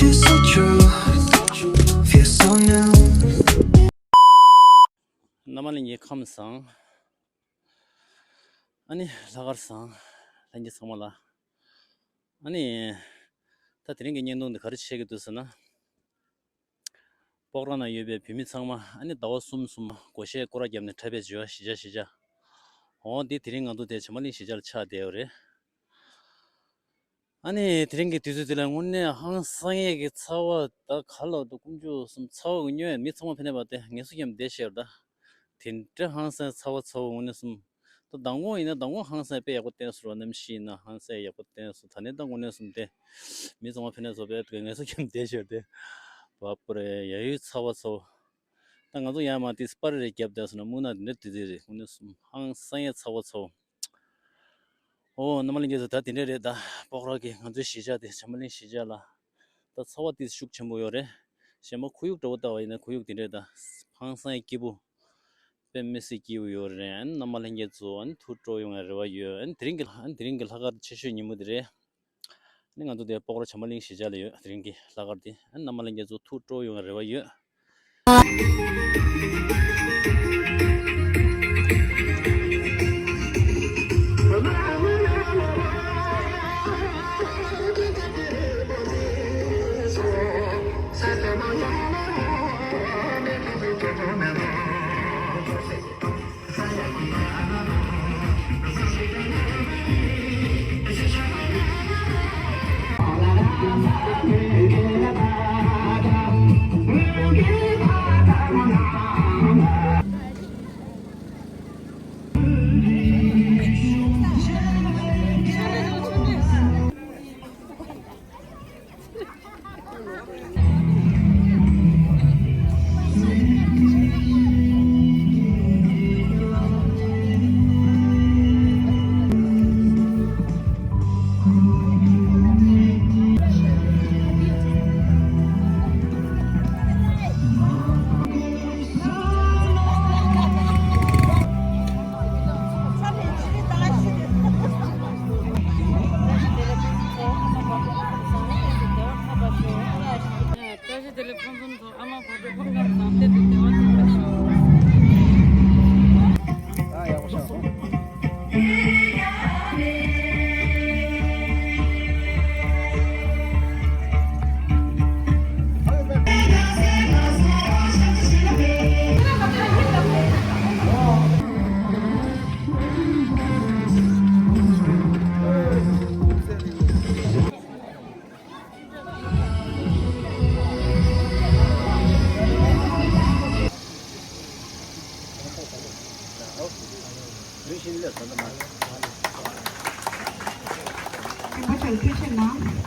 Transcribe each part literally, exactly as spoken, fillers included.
Feel so true, feel so new. རྣམ་པ་ལྷན་རྒྱས་ཁམས་བཟང་། ཨ་ནི་ལྷག་དཀར་བཟང་། ལྷན་རྒྱས་ཚང་མ་ལ། ཨ་ནི། ད་དེ་རིང་གི་བརྙན་ཐུང་འདི་ག་རེ་བྱེད་ཀྱི་འདུག་ཟེར་ན། སྤོག་ར་ན་ཡོད་པའི་བོད་མི་ཚང་མ་ཨ་ནི་ཟླ་བ་གསུམ་གསུམ་སྒོར་གཞས་སྐོར་ར་བརྒྱབ་ནས་འཁྲབ་པའི་བྱ་བ་གཞིས་ཆགས་གཞིས་ཆགས། འོ་འདི་དེ་རིང་ང་ཚོ་དེ་བྱམས་པ་གླིང་གཞིས་ཆགས་ལ་ཆགས་བསྡད་ཡོད་རེད། ཨ་ནི་དེ་རིང་གི་དུས་ཚོད་འདི་ལ་དངོས་གནས་ཧང་སང་ཡས་ཀྱི་ཚ་བ་ད་ག་ལ་འདུག་དཀོན་མཆོག་གསུམ། ཚ་བ་གི་སྨྱོ་ཡས་མི་ཚང་མ་ཕེབས་ནས་བ་དེ་ངལ་གསོ་མཁན་བསྡད་ཤེར་ད། དེ་འདྲ་ཧང་སང་ཚ་བ་ཚ་བ་དངོས་གནས་གསུམ། ད་མདང་དགོང་ཡིན་ན་མདང་དགོང་ཧང་སང་དཔེ་ཡག་པོ་བསྟན་སོང་ར། གནམ་གཤིས་ཡིན་ན་ཧང་སང་ཡག་པོ་བསྟན་སོང་། ད་ནི་ད་དངོས་གནས་གསུམ་དེ་མི་ཚང་མ་ཕེབས་ནས་བཟོ་བས་དེ་ངལ་གསོ་མཁན་བསྡད་ཤེར་དེ། བ་པོ་རེ་ཡ་ཡུལ་ཚ་བ་ཚ་བ། ད་ང་ཚོ་ཡར་མར་ཏིས་པར་རེ་བརྒྱབ་བསྡད་སོང་ན་སྨུག་ནག་དེ་འདྲ་དེ་དེ་རེད། དངོས་གནས་གསུམ་ཧང་སང་ཡས་ཚ་བ་ཚ་བ། ཨོ་རྣམ་པ་ལྷན་རྒྱས་ཚོ་ད་དེ་འདྲ་རེད། ད་སྤོག་ར་གི་ང་ཚོའི་གཞིས་ཆགས་དེ་བྱམས་པ་གླིང་གཞིས་ཆགས་ལ། ད་ཚ་བ་ཏིས་ཤུགས་ཆེན་པོ་ཡོད་རེད། གཞན་པ་ཁོར་ཡུག་འདྲ་བོ་ལྟ་བ་ཡིན་ན་ཁོར་ཡུག་དེ་འདྲ་ད་ཧང་སང་ཡས་སྐྱིད་པོ། དཔེ་མི་སྲིད་སྐྱིད་པོ་ཡོད་རེད། ཨ་ནི་རྣམ་པ་ལྷན་རྒྱས་ཚོ་ཨ་ནི་ཐུགས་སྤྲོ་ཡོང་བའི་རེ་བ་ཡོད། ཨ་ནི་དེ་རིང་གི་ཨ་ནི་དེ་རིང་གི་ལྷག་དཀར་ཆེ་ཤོས་ཉིན་མོ་དེ་རེད། ཨ་ནི་ང་ཚོ་དེ་སྤོག་ར་བྱམས་པ་གླིང་གཞིས་ཆགས་ལ་ཡོད། དེ་རིང་གི་ལྷག་དཀར་དེ་ཨ་ནི་རྣམ་པ་ལྷན་རྒྱས་ཚོ་ཐུགས་སྤྲོ་ཡོང་བའི་རེ་བ་ཡོད། བཀྲ་ཤིས་བདེ་ལེགས་ཕུན་སུམ་ཚོགས། ཨ་མ་བོད་པའི་ཁོང་ཁམས་བཟང་། གཏེར་དུ་བདེ་བ་ཅན་དུ་ཤོག། ཨ་ཡག་པོ་ཤོག། རིན་པོ་ཆེར་ཐུགས་རྗེ་གནང་།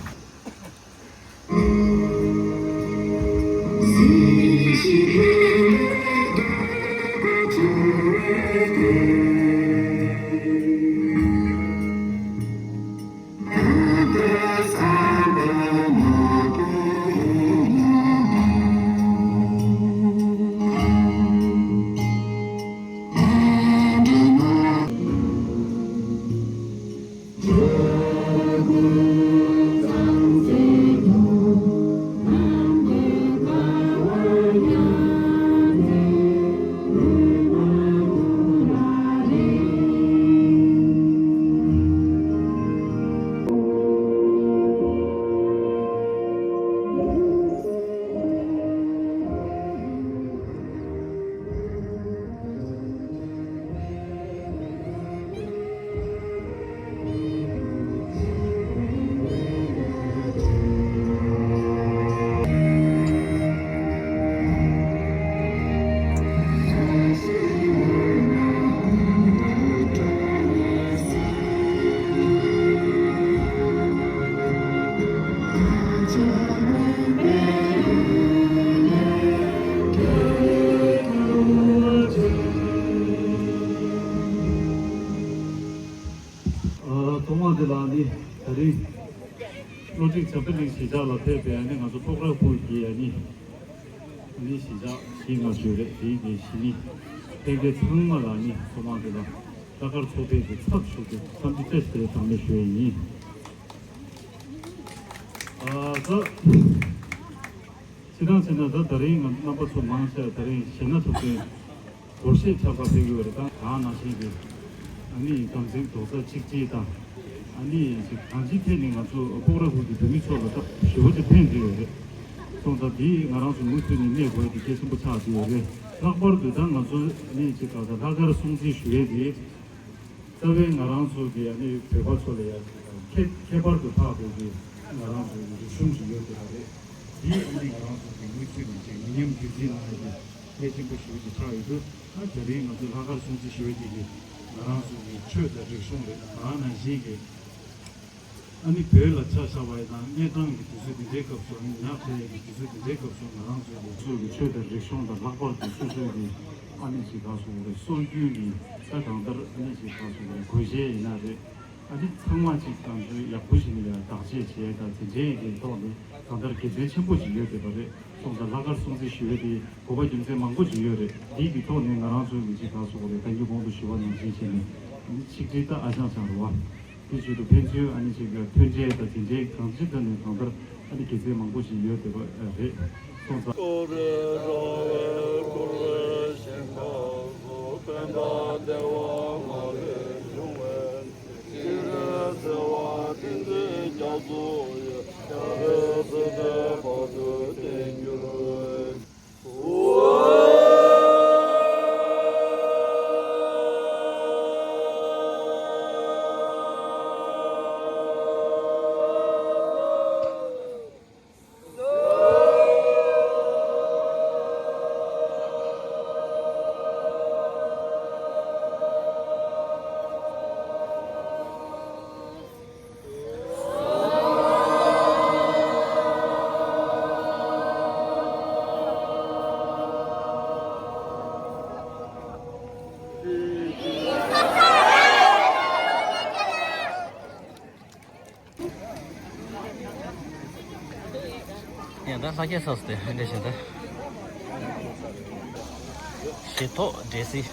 ཐོག་མ་དེ་ལ་ནི་ད་རིང་བློ་གྲོས་བྱམས་པ་གླིང་གཞིས་ཆགས་ལ་ཕེབས་པའི་ཨ་ནི་ང་ཚོ་སྤོག་ར་ཕུག་གི་ཨ་ནི་ཨ་ནི་གཞིས་ཆགས་གཞིས་ང་ཞུ་རེད། དེའི་གི་གཞིས་ནི་ཕེབས་མཁན་ཚང་མ་ལ་ཨ་ནི་ཐོག་མ་དེ་ལ་ལྷག་དཀར་ཚོགས་པའི་གི་ཚབ་ཞུ་རྒྱུ་འཚམས་འདྲི་བཀྲ་ཤིས་བདེ་ལེགས་གྲངས་མེད་ཞུ་ཡས་ཡིན། ཨ་ཙི། སྤྱིར་བཏང་བྱས་ན་ད་ད་རིང་ང་རྣམ་པ་ཚོ་མང་ཆེ་ད་རིང་གཞས་སྣ་ཐུབ་བསྟན་སྒོར་གཞས་ཆར་པ་ཕེབས་ཀྱི་ཡོད་རེད། ད་ག་ནང་བཞིན་གྱི་ཨ་ནི་དམ་འཛིན་རྡོག་རྩ་གཅིག་སྒྲིལ་དང་། ཨ་ནི་ཅིག་གང་ཅིའི་ཐད་ནས་ང་ཚོ་སྤོག་ར་ཁུལ་གྱི་བོད་མི་ཚོ་ལ་ད་ཞེ་པོ་ཅིག་ཕན་བདེ་ཡོད་རེད། སོང་ཙང་འདི་ང་རང་ཚོ་མུ་མཐུད་ནས་གནས་དགོས་ཡ་དེ་གལ་ཆེན་པོ་ཆགས་བསྡད་ཡོད་རེད། ལྷག་པར་དུ་ད་ང་ཚོ་ཨ་ནི་ཅིག་ག་ད་ལྷག་དཀར་སྲུང་བརྩི་ཞུ་ཡས་དེ། རྩ་བའི་ང་རང་ཚོ་གི་ཨ་ནི་བོད་པ་ཚོ་ལ་ཡང་ཁྱད་ཁྱད་པར་དུ་འཕགས་པའི་གི་ང་རང་ཚོ་གི་རིག་གཞུང་ཞིག་ཡོད་བསྡད་པ་རེད། འདི་ཨ་ནི་ང་རང་ཚོ་གི་མུ་མཐུད་ནས་ཅིག་མི་ཉམས་རྒྱུན་འཛིན་གནང་ཡ་གི་གལ་ཆེན་པོ་ཞིག་ཅིག་ཆགས་ཡོད་དུས། ད་དེ་རིང་ང་ཚོ་ལྷག་དཀར་སྲུང་བརྩི་ཞུ་ཡ་དེ་གི་ང་རང་ཚོ་གི་ཆོས་དང་རིག་གཞུང་རེད། ད་ག་ནང་བཞིན་གི་ཨ་ནི་བོད་ལ་ཆ་བཞག་པ་ཡིན་ན་གནས་སྟངས་ཀྱི་དུས་ཚོད་འདི་འདྲའི་སྐབས་སུ། ཨ་ནི་ཉག་ཕྲ་ཡས་ཀྱི་དུས་ཚོད་འདི་འདྲའི་སྐབས་སུ་ང་རང་ཚོའི་ལུགས་སྲོལ་གྱི་ཆོས་དང་རིག་གཞུང་དང་། ལྷག་པར་དུ་སོ་སོའི་གི་ཨ་ནི་ཅིག་ག་སོང་རེད། སྲོལ་རྒྱུན་གྱི་ད་གང་ལྟར་ཨ་ནི་ཅིག་ག་སོང་རེད། གོས་ཆེན་ཡིན་ན་རེད། ཨ་ནི་ཚང་མ་ཅིག་དང་ཚོའི་ཡག་པོ་ཞིག་ནས་ཡང་བདག་གཅེས་བྱས་དང་། དེ་འདྲའི་གི་ཐོག་ནས་གང་ལྟར་དགེ་མཚན་ཆེན་པོ་ཞིག་ཡོད་བསྡད་པ་རེད། སོང་ཙང་ལྷག་དཀར་སྲུང་བརྩི་ཞུ་ཡས་དེ་དགོས་པ་རྒྱུ་མཚན་མང་པོ་ཞིག་ཡོད་རེད། འདི་གི་ཐོག་ནས་ང་རང་ཚོའི་གི་ཅིག་ག་སོང་རེད། ད་གིན་གོང་དུ་ཞུས་པ་ནང་བཞིན་བྱས་ནས་ཨ་ནི་ཆིག་སྒྲིལ་ད་ཨ་ཅང་ཅང་རེད་བ། དེ་བྱེད་དུས་ཕན་ཚུན་ཨ་ནི་ཅིག་མཐུན་འབྲེལ་དང་དེ་འདྲའི་གང་ཅིའི་ཐོག་ནས་གང་ལྟར་ཨ་ནི་དགེ་མཚན་མང་པོ་ཞིག་ཡོད་བསྡད་པ་རེད། སོང་ཙང་། ཡང་ད་ལྷ་རྒྱལ་ས་སུ་དེ་འདྲ་བྱས་ད། ཞེ་ཐོག་འདྲེ་སི།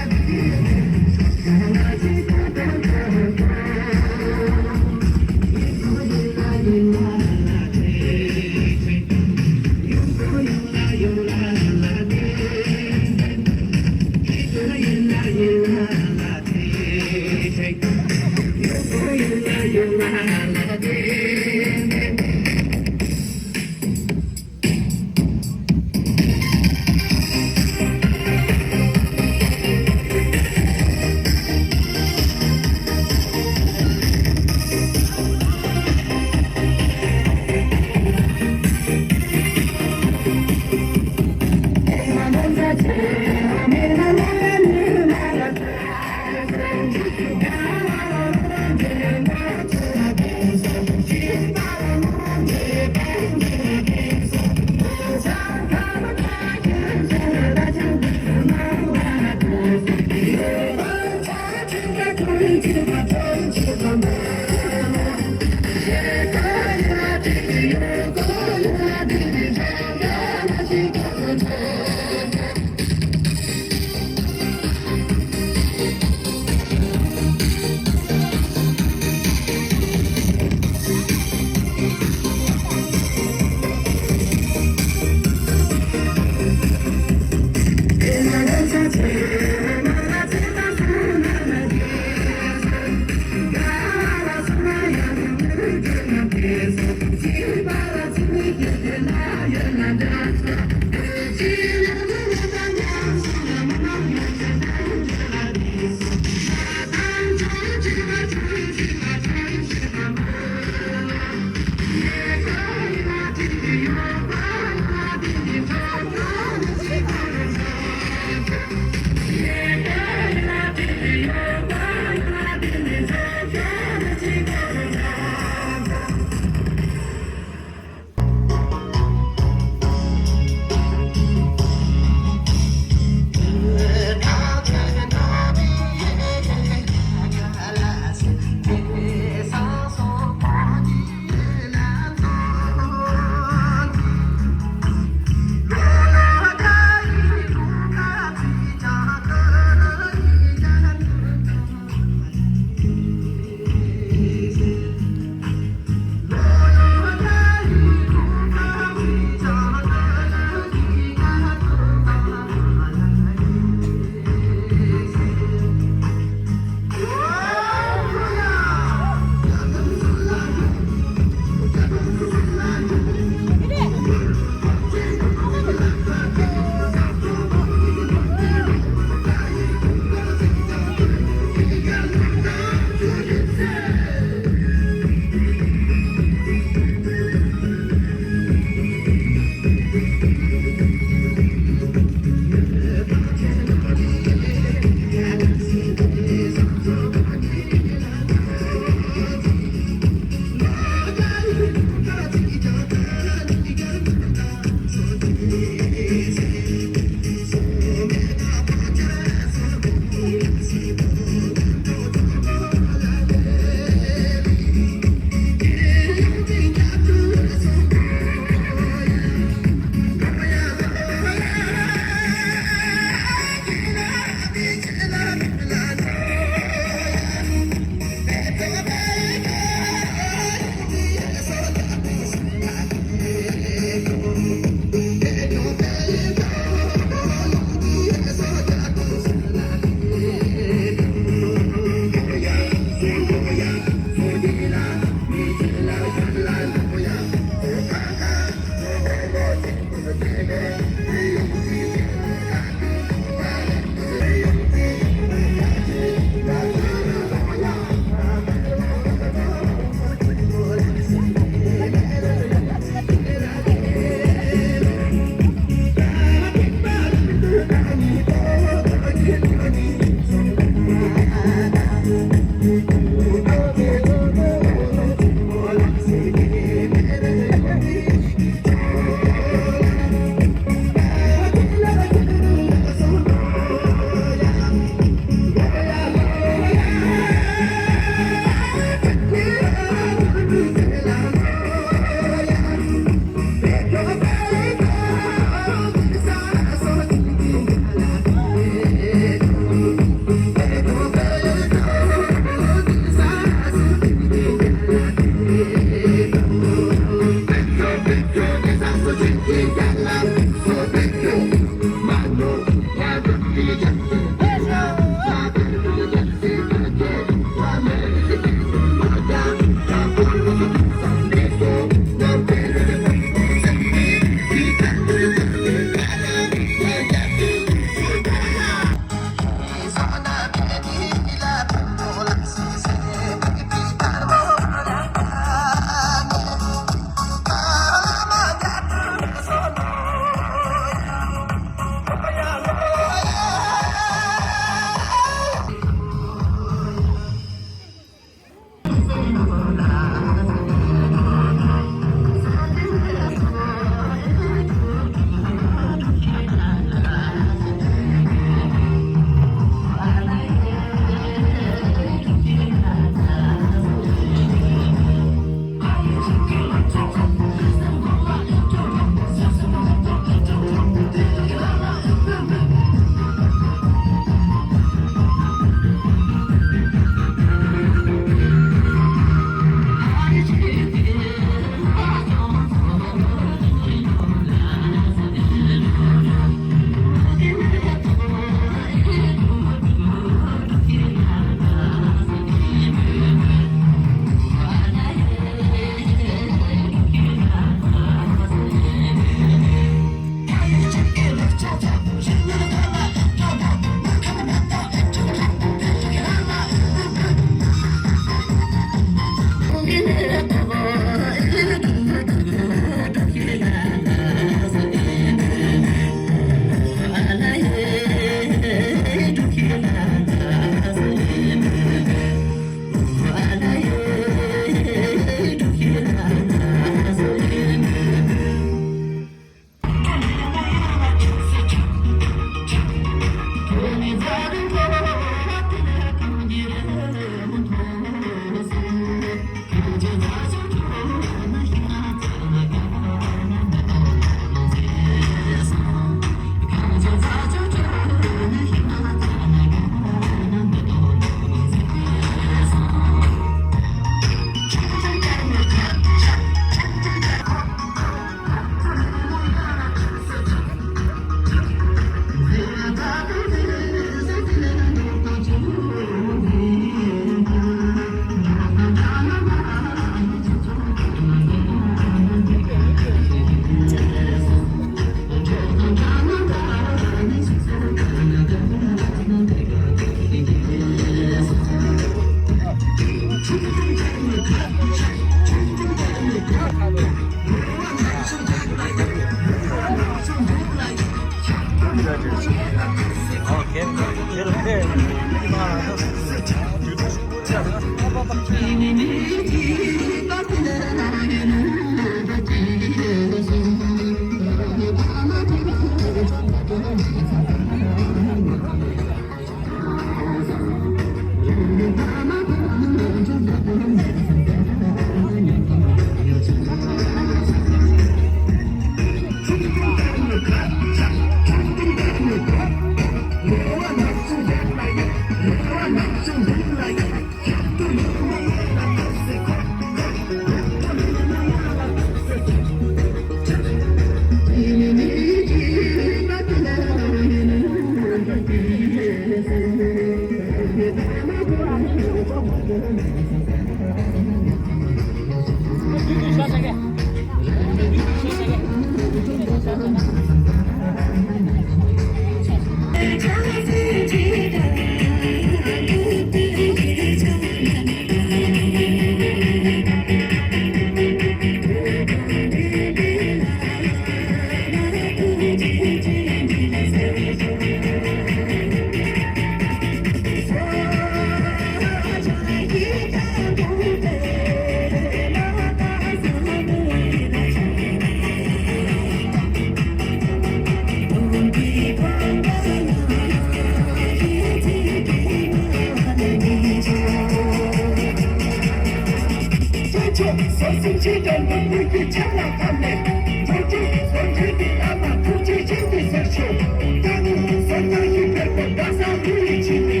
སོ་སོའི་ཆེད་དུ་འདུག་མི་གི་ཆབ་ལ་བབས་ནས། ཐུགས་རྗེ་བཟང་གི་ཨ་མ་ཐུགས་རྗེ་ཆེན་པོ་ཟེར་ཞུ། ཀ་ནི་སོ་ན་ཡི་བེར་པོ་ད་ས་རུ་ཡི་ཆི་ནི།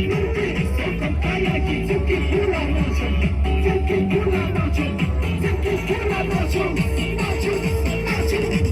ནུ་པི་སོ་ཁམ་ཨ་ཡ་གི་ཚུགས་ཀྱི་བུ་ལ་མ་ཆུང་། ཚུགས་ཀྱི་བུ་ལ་མ་ཆུང་། ཚུགས་ཀྱི་བུ་ལ་མ་ཆུང་། མ་ཆུང་། མ་ཆུང་།